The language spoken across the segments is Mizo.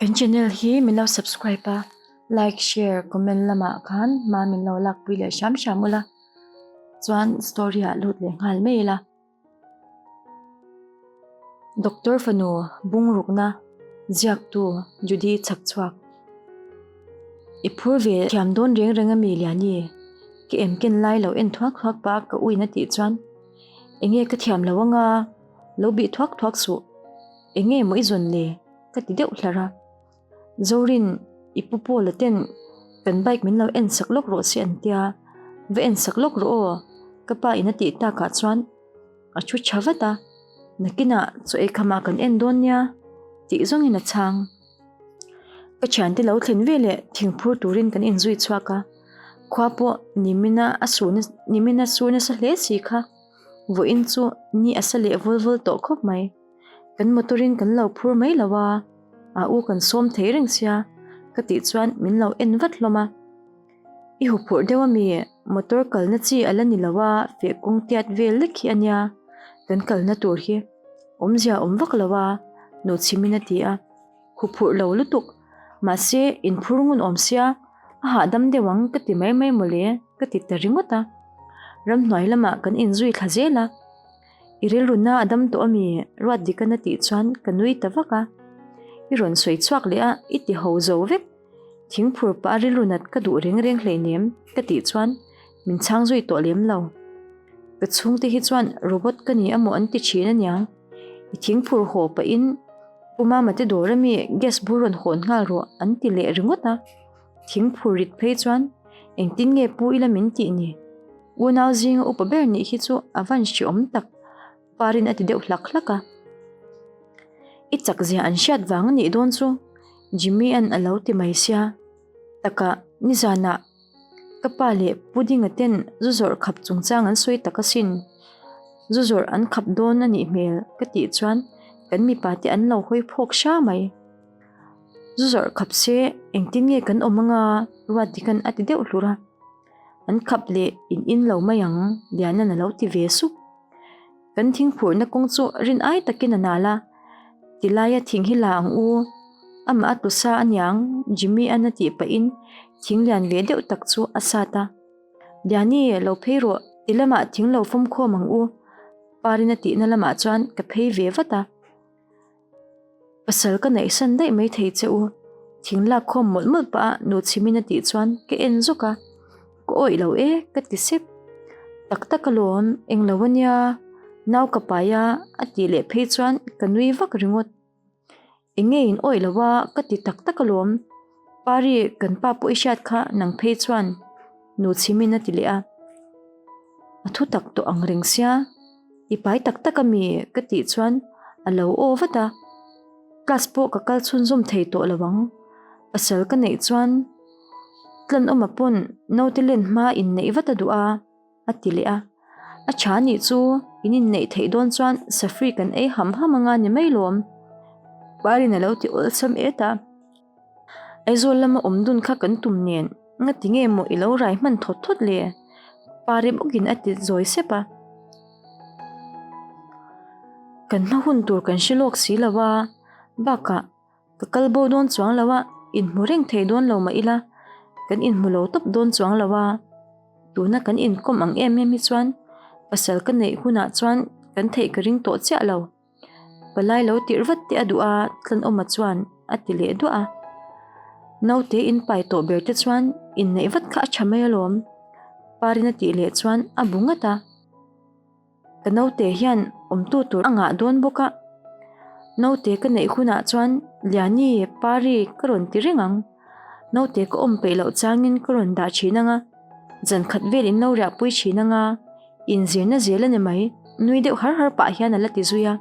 Kan channel hi min lo subscribe a, like, share, comment lamah khan hma min lo lakpui leh hram hram ula, chuan story ah lut leh nghal mai ila. Doctor fanu bungrukna ziaktu Judy chhak chhuak. I phur ve thiam dawn reng reng ami Liani? Ka em ken lai lo en thuak thuak pah a ka uin a tih chuan enge ka thiam lo anga lo bih thuak thuak suh enge maw i zawn le ka ti deuh hlar a. Zorin i pu Paula ten kan bike min lo en sak lawk rawh se an tia, va en sak lawk rawh aw ka pa in a tih takah chuan a thu tha vat a, nakinah chaw ei khamah kan en dawn nia tih zawngin a chhang. Ka thiante lo thlen veleh thingphur turin kan inzui chhuak a, khua pawh nimina a su nimina su nasa hle si kha vawiin chu ni a sa leh vul vul tawh khawp mai. Kan motor in kan lo phur mai lo a, a u kan sawm thei reng sia ka tih chuan min lo en vat hlawm a. I huphurh deuh ami motor kalna chi a la ni lo a feh kawng tiat vel lek hi a nia kan kalna tur hi awmzia awm vak lo a nuchhimin a ti a. Huphurh lo lutuk mahse inphur ngun awm sia a hahdam deuh ang ka ti mai mai mawle ka ti ta ringawt a. Ramhnuai lamah kan inzui thla zel a. I rilruna a dam tawh ami? Ruat Dikana tih chuan ka nui ta vak a. I rawn sawi chhuak leh a, i ti ho zo vek. Thingphur pah a rilrunat ka duh reng reng hleinem ka tih chuan min chhang zui tawh lem lo. Ka chhungte hi chuan robot ka ni amaw an ti thin aniang. I thingphur haw pahin Pu Mama te dawr ami gas bur rawn hawn nghal rawh an ti leh ringawt a. Thingphur rit phei chuan engtin nge pu ila min tih ni? Unau zinga upa ber nih hi chu a van hreawm tak, Parin a ti deuh hlak hlak a. I chak zia an hriat vang a nih dawn chu, Jimmy-a'n a lo ti mai sia. Takah, nizanah ka pa leh Pu Dinga ten zu zawrh khap chungchang an sawi tak asin. Zu zawrh an khap dawn a nih hmel ka tih chuan kan mipa te an lo hawi phawk hra mai. Zu zawrh khap se engtin nge kan awm anga Ruatdika'n a ti deuh hlur a. An khap leh in in lo mai ang, Liana'n a lo ti ve sup. Kan thingphurhna kawng chu rin ai takin a nal a, tilaia thing hi la ang u, amah a tlu sa aniang, Jimmy-a'n a tih pahin thing lian ve deuh tak chu a sat a. Liani, lo phei rawh, ti lamah thing lo fawmkhawm ang u, Parin a tihna lamah chuan ka phei ve vat a. Pasal ka neih san daih mai thei che u, thing lak khawm mawlh mawlh pah a nu chhimin a tih chuan ka en zawk a, ka awih lo e ka ti sep. Tak tak alawm, englo a nia, nau ka pai a a tih leh phei chuan ka nui vak ringawt. Enge in awih lo a ka ti tak tak alawm, Pari kan pa pawh i hriat kha nang phei chuan nu chhimin a ti leh a. A thu tak tawh ang reng sia, i pai tak tak ami ka tih chuan a lo aw vat a, class pawh ka kal chhunzawm thei tawh lo ang, pasal ka neih chuan tlanawma pawn naute len hma inneih vat a duh a a ti leh a, a tha nih chu in inneih theih dawn chuan safri kan ei ham ham anga ni mai lawm, Parin a lo ti awlsam et a. Aizawl lama awm dun kha kan tum nen ngati nge maw i lo rai hman thawt thawt le? Pari bawkin a ti zawi sep a. Kan hma hun tur kan hre lawk si lo a, bakah ka kal bo dawn chuang lo a, inhmu reng thei dawn lo mah ila kan inhmu lo tawp dawn chuang lo a, tuna kan inkawm ang em em hi chuan pasal ka neih hunah chuan kan theih ka ring tawh chiah lo. Palai lo tirh vat te a duh a, Tlanawma chuan a ti leh duah a. Naute in pai tawh ber te chuan inneih vat kha a tha mai alawm. Parin a tih leh chuan a bu ngat a. Ka naute hian awmtu tur a ngah dawn bawk a. Naute ka neih hunah chuan Liani, Pari ka rawn ti reng ang. Naute ka awm peih loh changin ka rawn dah thin ang a, zan khat vel in lo riahpui thin ang a. Inzirna zel a ni mai, nui deuh har har pah hian a la ti zui a.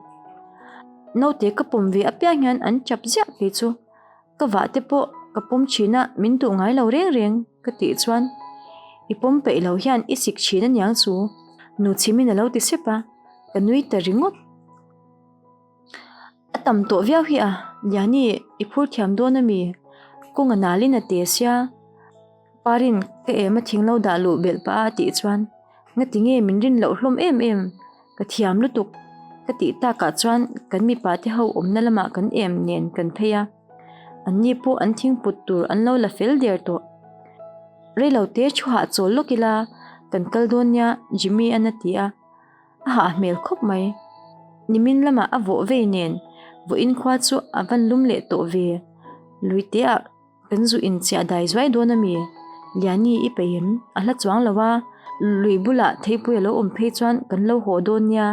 Naute ka pawm ve apiang hian an chap ziah kei chu. Ka vah te pawh ka pawm thin a, min duh ngai lo reng reng ka tih chuan i pawm peih lo hian i sik thin aniang chu nu chhimin a lo ti sep a, ka nui ta ringawt. A tam tawh viau hi a, Liani i phur thiam dawn ami? Kawng a nalin a te sia. Parin ka em a thing lo dah luh belh pah a a tih chuan ngati nge min rin loh hlawm em em, ka thiam lutuk ka tih takah chuan kan mipa te ho awmna lamah kan em nen kan phei a. Anni pawh an thingput tur an lo la fel der tawh. Reilote thu hahchawl lawk ila kan kal dawn nia Jimmy an a ti a. A hah hmel khawp mai. Nimin lamah a vawh vei nen vawiin khua chu a van lum leh tawh ve. Luiteah kan zu inchiah dai zuai dawn a mi? Liani i peih em? A hla chuang lo a, lui bulah theipui a lo awm phei chuan kan lo haw dawn nia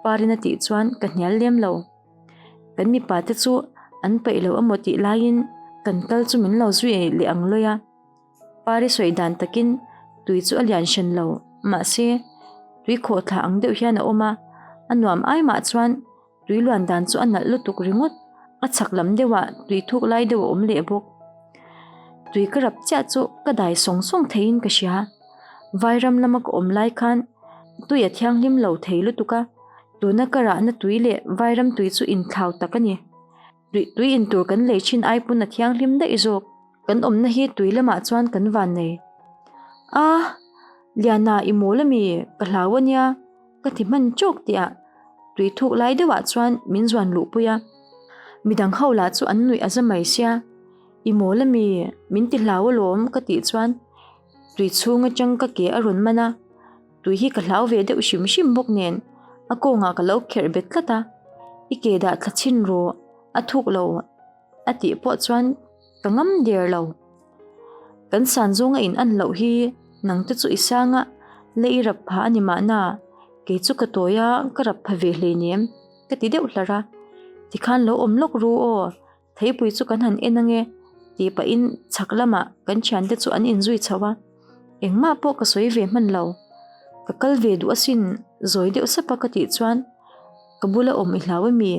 Parin a tih chuan ka hnial lem lo. Kan mipa te chu an peih lo amaw tih laiin kan kal chu min lo zui leh ang lawi a. Pari sawi dan takin tui chu a lian hran lo, mahse tui khawhthla ang deuh hian a awm a, a nuam ai mah chuan tui luan dan chu a nalh lutuk ringawt, a chhak lam deuhah tui thuk lai deuh a awm leh bawk. Tui ka rap chiah chu ka dai sawng sawng theiin ka hria, Vairam lama ka awm lai khan tui a thianghlim lo thei lutuk a, tuna ka rahna tui leh Vairam tui chu inthlau tak a ni. Tui tui in tur kan lei thin ai pawn a thianghlim daih zawk. Kan awmna hi tui lamah chuan kan van nei. A, Liana i mawl ami? Ka hlau ania, ka ti hman chawk tih ah tui thuk lai deuh ah chuan min zuan luh pui a. Midang ho lah chu an nuih a za mai sia. I mawl ami? Min ti hlau alawm ka tih chuan tui chhung atang ka ke a rawn man a. Tui hi ka hlau ve deuh hrim hrim bawk nen a kawngah ka lo kherh bet tlat a, I ke dah thla chhin rawh, a thuk lo a tih pawh chuan ka ngam der lo. Kan san zawnga in an loh hi nang te chu i sang a, la i rap pha a ni mahna, kei chu ka tawi a ka rap pha ve hleinem ka ti deuh hlar a, tikhan lo awm lawk ru aw Theipui chu kan han en ange tih pahin chhak lamah kan thiante chu an inzui chho a, engmah pawh ka sawi ve hman lo. Ka kal ve duh asin zawi deuh sap a ka tih chuan ka bula awm i hlau ami?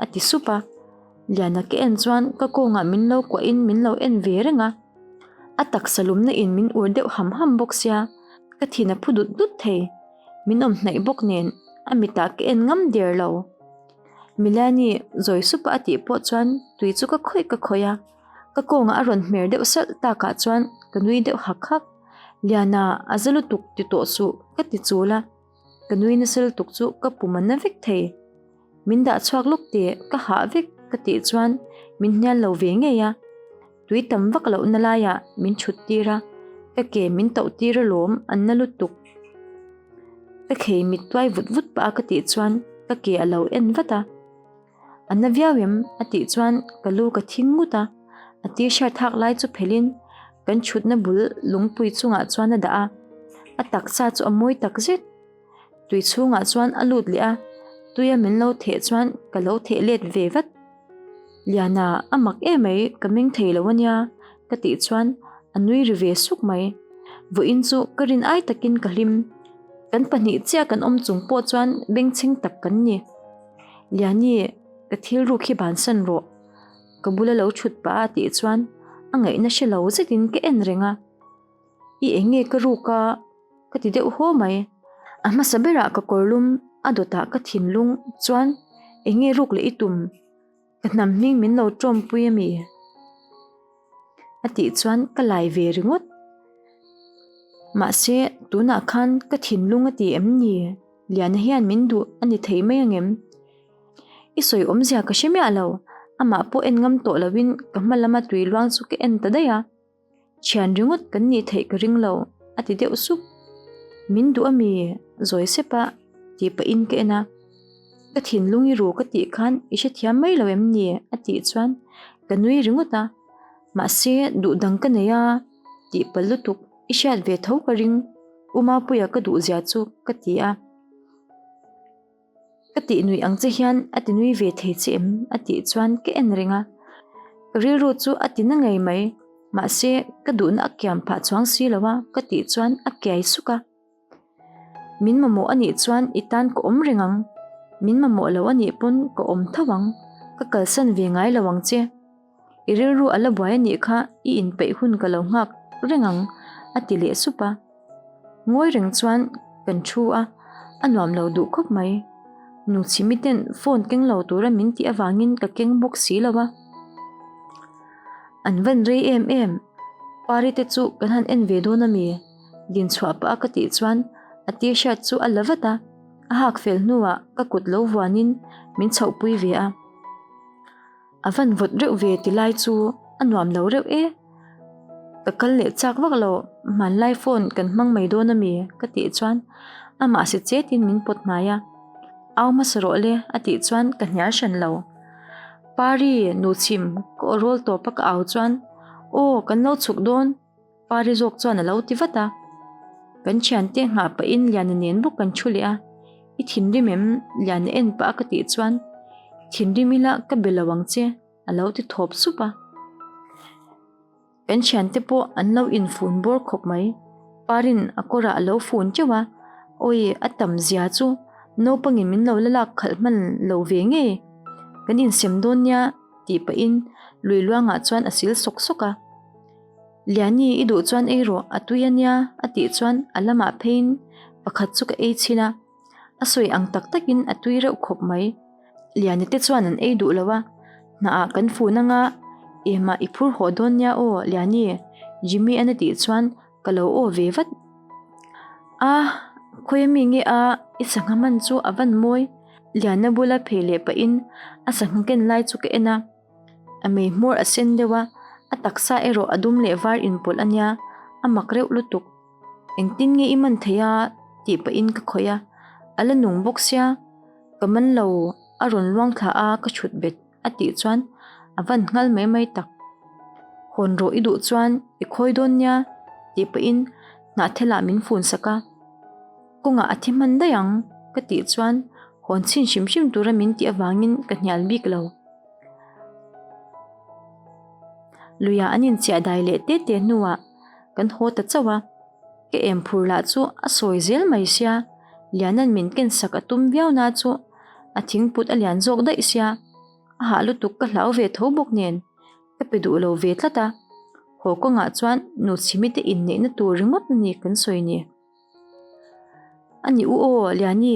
a ti sup a, Liana ka en chuan ka kawngah min lo kuahin min lo en ve reng a, a taksa lumna in min ur deuh ham ham bawk sia ka thin a phu dut dut thei, min awm hnaih bawk nen a mitah ka en ngam der lo. Milani zawi sup a tih pawh chuan tui chu ka khawih ka khawih a, ka kawngah a rawn hmer deuh salh takah chuan ka nui deuh hak hak. Liana a za lutuk ti tawh suh ka ti chul a, ka nui nasa lutuk chu ka pum a na vek thei. Min dah chhuak lawk teh ka hah vek ka tih chuan min hnial lo ve ngei a, tui tam vak lohna laiah min thut tir a, ka ke min tauh tir alawm an na lutuk. Ka khei mit tuai vut vut pah a ka tih chuan ka ke a lo en vat a. A na viau em? a tih chuan ka lu ka thing ngut a. A t-shirt hak lai chu phelh in kan thutna bul lungpui chungah chuan a dah a. A taksa chu a mawi tak zet. Tui chhungah chuan a lut leh a, tuia min lo theh chuan ka lo theh let ve vat. Liana, a mak emai, ka meng thei lo ania, ka tih chuan a nui ri ve suk mai. Vawiin chu ka rin ai takin ka hlim. Kan pahnih chiah kan awm chung pawh chuan bengchheng tak kan ni. Liani, ka thil ruk hi bansan rawh. Ka bula lo thut pah a tih chuan a ngaihna hre lo zetin ka en reng a. I eng nge ka ruk a? Ka ti deuh haw mai. A hmasa berah ka kawr lum a dawtah ka thinlung chuan eng nge ruk leh i tum? Ka hnam hming min lo tawmpui a mi? A tih chuan ka lai ve ringawt. Mahse tunah khan ka thinlung a ti em ni? Liana hian min duh a ni thei mai angem? I sawi awmzia ka hre miah lo. Amah pawh en ngam tawh loin ka hma lama tui luang chu ka en ta daih a. Thian ringawt kan nih theih ka ring lo, a ti deuh sup. Min duh a mi? Zawi sep a tih pahin ka en a. Ka thinlung i ru ka tih khan i hrethiam mai lo em ni? a tih chuan ka nui ringawt a. Mahse duh dang ka nei a tih palh lutuk i hriat ve tho ka ring, U Mapuia ka duh zia chu ka ti a. Ka tih nuih ang che hian a ti nui ve thei che em? a tih chuan ka en reng a. Ka rilru chu a ti na ngei mai, mahse ka duhna a kiam phah chuang si lo a ka tih chuan a kiai suk a. Min mamawh a nih chuan i tan ka awm reng ang, min mamawh lo a nih pawn ka awm tho ang, ka kalsan ve ngai lo ang che. I rilru a la buai a nih kha i inpeih hun ka lo nghak reng ang a ti leh sup a. Ngawi reng chuan kan thu a, a nuam lo duh khawp mai. Nu chhimi ten phone keng lo tura min tih avangin ka keng bawk si lo a. An van rei em em, Pari te chu kan han en ve dawn ami? Din chhuah pah a ka tih chuan a t-shirt chu a la vat a, a hak fel hnuah ka kut lo vuanin min chhohpui ve a. A van vawt reuh ve ti lai chu a nuam lo reuh e. Ka kal leh chak vak lo, hmanlai phone kan hmang mai dawn ami? Ka tih chuan amah si chetin min pawt hnai a. Au hmasa rawh le a tih chuan ka hnial hran lo. Pari, nuchhim, ka aw rawl tawp a ka au chuan, Aw, kan lo chhuk dawn. Pari zawk chuan a lo ti vat a. Kan thiante nghah pahin Liana nen bawk kan thu leh a, I thinrim em? Liana en pah a ka tih chuan, Thinrim ila ka be lo ang che a lo ti thawp sup a. Kan thiante pawh an lo infun bawr khawp mai. Parin a kawrah a lo fun teuh a, Awi a tam zia chu naupangin min lo la lak khalh hman lo ve ngei. Kan insem dawn nia tih pahin lui luangah chuan a sil sawk sawk a. Liani i duh chuan ei rawh, a tui a nia a tih chuan a lamah pheiin pakhat chu ka ei chhin a, a sawi ang tak takin a tui reuh khawp mai. Liani te chuan an ei duh lo a, hnahah kan fun anga emah i phur haw dawn nia aw Liani, Jimmy an a tih chuan ka lo aw ve vat. A, khawi ami nge a, i sangha man chu a van mawi, Liana bula phei leh pahin a sangha ken lai chu ka en a. A mei hmawr a sen deuh a, a taksa erawh a dum leh var inpawlh a nia, a mak reuh lutuk. Engtin nge i man thei a? tih pahin ka khawih a, a la nung bawk sia, ka man lo a rawn luang thla a ka chhut bet a tih chuan a van nghal mai mai tak. Hawn rawh i duh chuan i khawi dawn nia tih pahin hnahthelah min fun sak a. Kawngah a thi hman daih ang ka tih chuan hawn chhin hrim hrim tura min tih avangin ka hnial bik lo. Luiah an inchiah dai leh te te hnuah kan haw ta chauh a, ka em phur lah chu a sawi zel mai sia, Liana'n min ken sak a tum viau na chu a thingput a lian zawk daih sia, a hah lutuk ka hlau ve tho bawk nen ka pe duh lo ve tlat a, haw kawngah chuan nuchhimi te inneihna tur ringawt a ni kan sawi ni. A ni u aw Liani.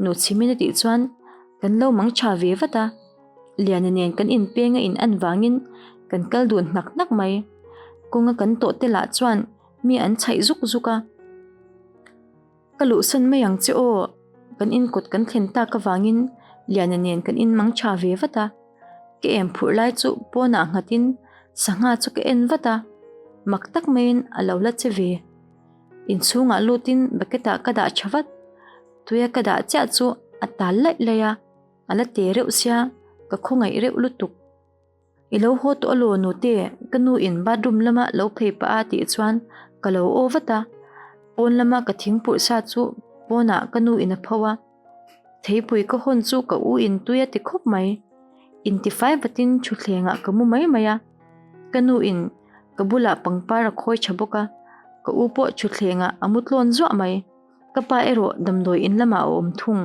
Nu Chhimin a tih chuan kan lo mang tha ve vat a, Liana nen kan inpeng a in an vangin kan kal dun hnak hnak mai. Kawnga kan tawh te lah chuan mi an chhaih zuk zuk a. Ka luhsan mai ang che aw, kan inkawt kan thlen tak avangin Liana nen kan inmang tha ve vat a. Ka em phurh lai chu pawnah nghatin sangha chu ka en vat a, mak tak maiin a lo la che ve. Inchhungah lutin bucket ah ka dah tha vat. Tuia ka dah chiah chu a tal laih laih a, a la te reuh sia, ka khawngaih reuh lutuk. I lo haw tawh alaw nute, ka nu in bathroom lama lo phei pah a tih chuan ka lo aw vat a, pawn lama ka thingpurh sa chu pawnah ka nu in a pho a, theipui ka hawn chu ka u in tui a ti khawp mai. Intifai vatin thutthlengah ka mu mai mai a, ka nu in ka bulah pangpar a khawi tha bawk a, ka u pawh thutthlengah a mu tlawn zuah mai. Ka pa erawh damdawi in lamah a awm thung.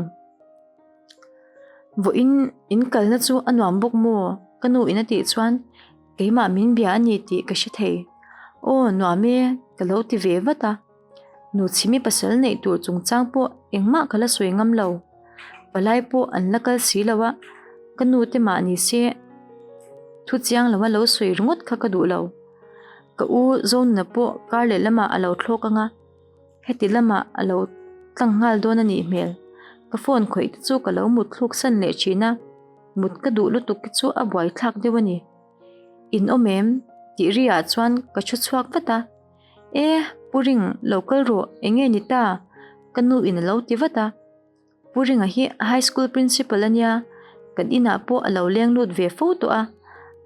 Vawiin in kalna chu a nuam bawk maw? Ka nu in a tih chuan keimah min bia a ni tih ka hre thei. Aw nuam e ka lo ti ve vat a. Nu chhimi pasal neih tur chungchang pawh engmah ka la sawi ngam lo. Palai pawh an la kal si lo a, ka nu te mah ni se thu chiang lo a lo sawi ringawt kha ka duh lo. Ka u Zonuna pawh kar leh lamah a lo thlawk ang a. Heti lamah a lo tlang nghal dawn a nih hmel. Ka phone khawih te chu ka lo mut thluk san leh thin a, mut ka duh lutuk te chu a buai thlak deuh a ni. In awm em? tih ri ah chuan ka thu chhuak vat a. E, Pu Ring, lo kal rawh, eng nge ni ta? Ka nu in a lo ti vat a. Pu Ringa hi High School Principal a nia, kan inah pawh a lo leng lut ve fo tawh a,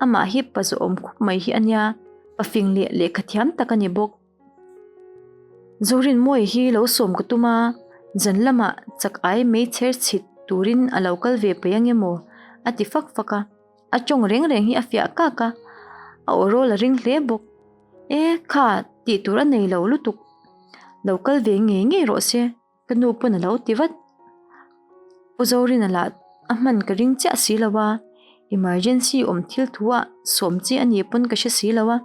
amah hi pa zawhawm khup mai hi a nia, pa fing leh lehkha thiam tak a ni bawk. Zorinmawia hi lo sawm ka tum a, zan lamah chak ai mei chher chhit turin a lo kal ve paih ang emaw a ti fak fak a, a tawng reng reng hi a fiah kak a, a aw rawl a ring hle bawk. E kha tih tur a nei lo lutuk, lo kal ve ngei ngei rawh se. Ka nu pawn a lo ti vat. Pu Zorina lah a hman ka ring chiah si lo a, emergency awm thil thu ah sawm chi a nih pawn ka hre si lo a.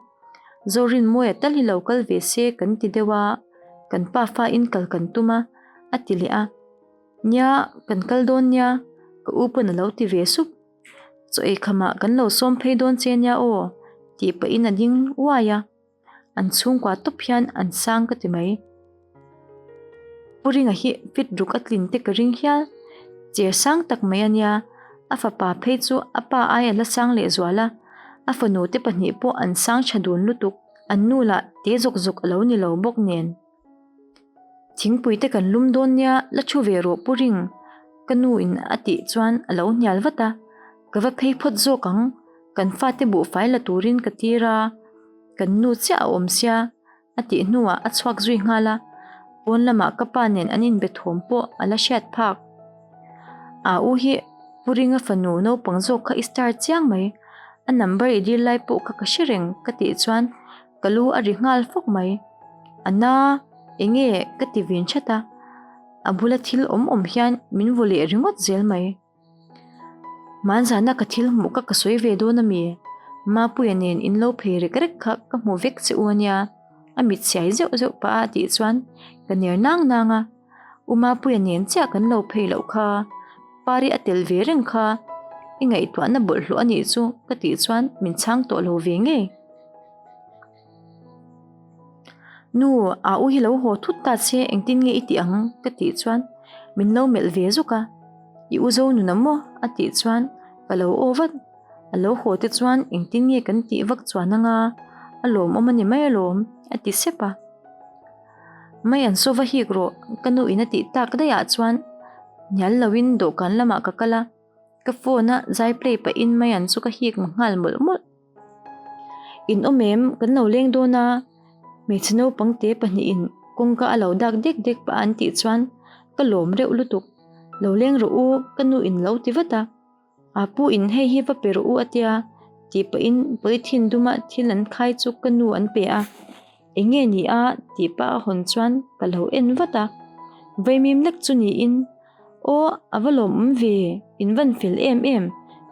Zorin Mawia tal hi lo kal ve se kan ti deuh a, kan pa fa in kal kan tum a, a ti leh a. Nia, kan kal dawn nia, ka u pawn a lo ti ve sup. Chaw ei khamah kan lo sawm phei dawn che nia aw, tih pahin a ding uai a. An chhungkua tawp hian an sang ka ti mai. Pu Ringa hi fit ruk a tlin te ka ring hial. Cher sang tak mai a nia. A fapa phei chu a pa ai a la sang lehzual a, a fanu te pahnih pawh an sang tha dun lutuk, an nu lah te zawk zawk a lo ni lo bawk nen. Thingpui te kan lum dawn nia, la thu ve rawh Pu Ring, ka nu in a tih chuan a lo hnial vat a, ka va phei phawt zawk ang, kan fate buhfai la turin ka tir a, kan nu chiah a awm sia. A tih hnuah a chhuak zui nghal a, pawn lamah ka pa nen an inbe thawm pawh a la hriat phak. A u hi Pu Ringa fanu naupang zawk kha i star chiang mai, a number i dil lai pawh kha ka hre reng ka tih chuan ka lu a ri nghal fawk mai. A na, enge ka ti vin that a, a bula thil awm awm hian min vaw leh ringawt zel mai. Hmanzana ka thil hmuh kha ka sawi ve dawn a mi? Mapuia nen in lo phei rek rek kha ka hmu vek che u ania, a mit siai zeuh zeuh pah a tih chuan ka ner nang nang a. U Mapuia nen chiah kan lo phei loh kha, Pari a tel ve reng kha, i ngaihtuahna bawlhhlawh a nih chu ka tih chuan min chhang tawh lo ve ngei. Nu, a u hi lo haw thut ta che engtin nge i tih ang? ka tih chuan min lo melh ve zuk a, I u zo nun a maw? a tih chuan ka lo aw vat, a lo haw te chuan engtin nge kan tih vak chuan anga a lawmawm a ni mai alawm a ti sep a. Mai an saw va hik rawh ka nu in a tih tak daih ah chuan hnial lo in dawhkan lamah ka kal a, ka phone a zai play pahin mai an chu ka hik nghal mawlh mawlh. In awm em? Kan lo leng dawn a, hmeichhe naupang te pahnihin kawngka a lo dak dek dek pah a an tih chuan ka lawm reuh lutuk. Lo leng rawh u, ka nu in lo ti vat a. A pu in hei hi va pe rawh u a tia, tih pahin polythene duma thil an khai chu ka nu an pe a. Eng nge ni a? tih pah a hawn chuan ka lo en vat a. Vaimim lek chu niin Aw, a va lawmawm ve, in van fel em em,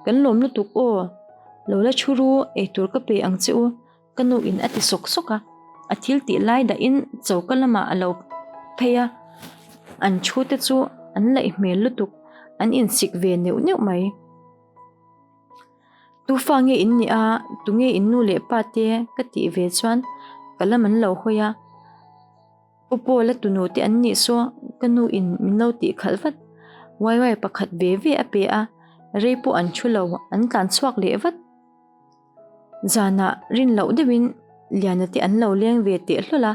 kan lawm lutuk aw, lo la thu ru, eitur ka pe ang che u, ka nu in a ti sawk sawk a, a thil tih lai dahin choka lamah a lo phei a, an thu te chu an laih hmel lutuk, an insik ve neuh neuh mai. Tu fa nge in nih a, tunge in nu leh pa te ka tih ve chuan ka lam an lo hawi a. Pu Paula tunu te an nih saw ka nu in min lo tih khalh vat. Waiwai pakhat ve ve a pe a, rei pawh an thu lo, an tlan chhuak leh vat. Zanah rin loh deuhin Liana te an lo leng ve teh hlawl a,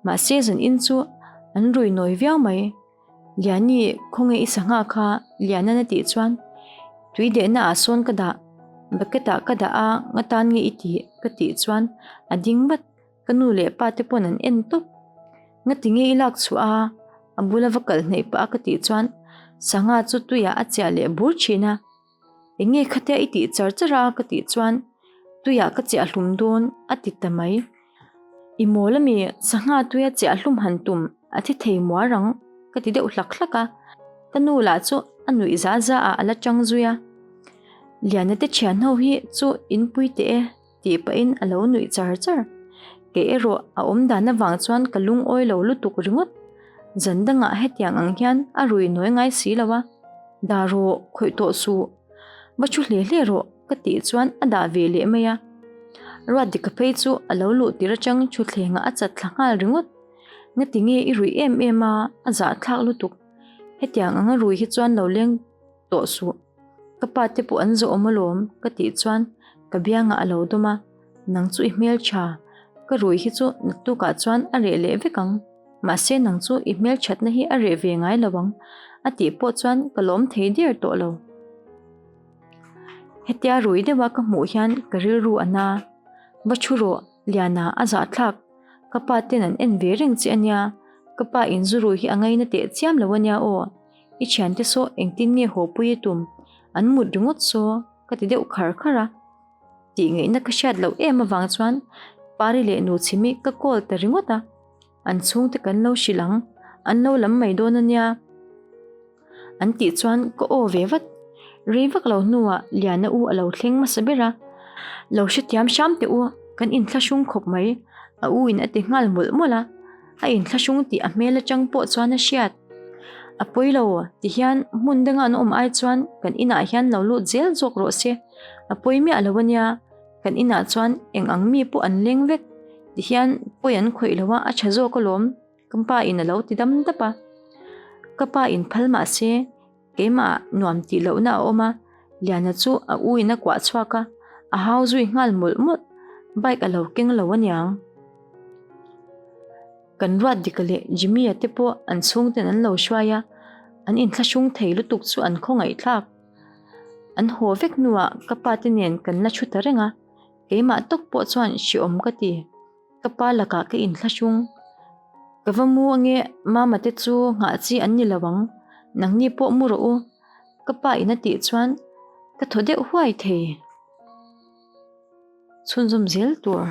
mahse zan in chu an rui nawi viau mai. Liani khawnge i sangha kha Lianan a tih chuan tui dehna ah sawn ka dah, bucket ah ka dah a, nga tan nge i tih? ka tih chuan a ding vat. Ka nu leh pa te pawn an en tawp. Ngati nge i lak chhuah a? A bula va kal hnaih pah a ka tih chuan sangha chu tuiah a chiah leh bur thin a. Eng nge khatia i tih char char a ka tih chuan tuiah ka chiah hlum dawn a ti ta mai. I mawl ami sangha tuia chiah hlum han tum a thi thei muar ang ka ti deuh hlak hlak a. Ka nu lah chu a nuih za za ah a la chang zui a. Liana te thian ho hi chu inpui teh e. Tih pahin a lo nuih char char. Kei erawh a awm dan avang chuan ka lungawi lo lutuk ringawt. Zan dangah hetiang ang hian a rui nawi ngai si lo a. Dah rawh, khawih tawh suh. Va thu hle hle rawh ka tih chuan a dah ve leh mai a. Ruatdika phei chu a lo luh tir atang thutthlengah a chat thla nghal ringawt. Ngati nge i ruih em em a, a zahthlak lutuk. Hetiang anga rui hi chuan lo leng tawh suh. Ka pa te pawh an zawh awm alawm ka tih chuan ka biangah a lo dawm a, nang chu i hmeltha, ka rui hi chu naktukah chuan a reh leh vek ang, mahse nang chu i hmelthatna hi a reh ve ngai lo ang a tih pawh chuan ka lawm thei der tawh lo. Hetia rui deuha ka hmuh hian ka rilru a na, va thu rawh Liana a zahthlak, ka pa ten an en ve reng che ania, ka pa in zu rui hi a ngaina teh chiam lo ania aw. I thiante saw engtin nge haw pui i tum? An mut ringawt saw ka ti deuh khar khar a. Tih ngaihna ka hriat loh em avang chuan Pari leh nu chhimi ka call ta ringawt a. An chhungte kan lo hrilh ang, an lo lam mai dawn a nia. An tih chuan ka aw ve vat. Rei vak lo hnuah Liana u a lo thleng hmasa ber a. Lo hrethiam hram teh u, kan inthlahrung khawp mai, a u in a ti nghal mawlh mawlh a. A inthlahrung tih a hmel atang pawh chuan a hriat. A pawi lo, ti hian hmun danga an awm ai chuan kan inah hian lo lut zel zawk rawh se. A pawi miah lo ania, kan inah chuan eng ang mi pawh an leng vek. Ti hian pawi an khawih lo a, a tha zawk alawm, ka pa in a lo ti dam dap a. Ka pa in phal mah se, keimah nuam tih lohna a awm a. Liana chu a u in a kuah chhuak a, a hau zui nghal mawlh mawlh. Bike a lo keng lo aniang. Kan ruat dika leh Jimmy-a te pawh an chhungten an lo hruai a, an inthlahrung thei lutuk chu an khawngaihthlak. An haw vek hnuah ka pa te nen kan la thu ta reng a, keimah tawk pawh chuan hriawm ka ti. Ka pa lakah ka inthlahrung. Ka va mu ange mama te chu nghah chi an ni lo ang, nangni pawh mu rawh u. Ka pa in a tih chuan ka thaw deuh huai thei. Chhunzawm zel tur.